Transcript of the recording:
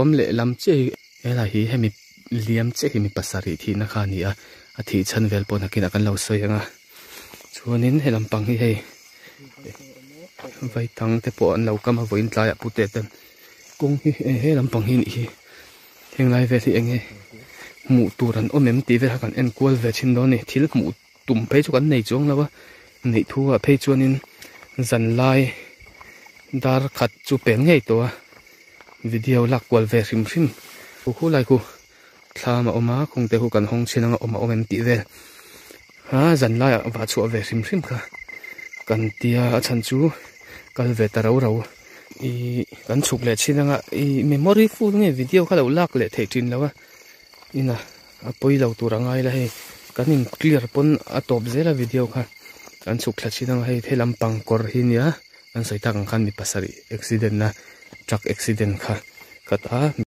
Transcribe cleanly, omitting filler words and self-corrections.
Kawm lehlam chiah hi helai hi hemi liam chiah hi mi pasarih thihna kha a ni a a thih chhan vel pawh nakinah kan lo sawi ang a chuanin he lampang hi hei vaithang te pawh an lo kam a vawiin tlaiah pute ten kawng hi he lampang hi a nih hi henglai vel hi eng nge hmuh tur an awm em tih vel kha kan en kual ve thin dawn a ni thil hmuh tum phei chu kan nei chuang lo a neih thu ah phei chuanin zan lai dar khat chu pel ngei tawh a video lak kual ve hrim hrim khu khu lai khu thlam a awm a khung te khu kan hawng chhin anga awm a awm em tih vel a zan laiah vah chhuah ve hrim hrim kha kan tia a chhan chu kal ve ta rau rau ihh kan chhuk leh chhin anga ihh memory full nge video kha lo lak leh theih thin lo a. Ina a pawi lo tur a ngai la hei kan in clear pawn a tawp zel a video kha kan chhuk thla chin anga hei he lampang kawr hi nia kan sawi tak ang khan mi pasarih accident na truck accident kha khat a.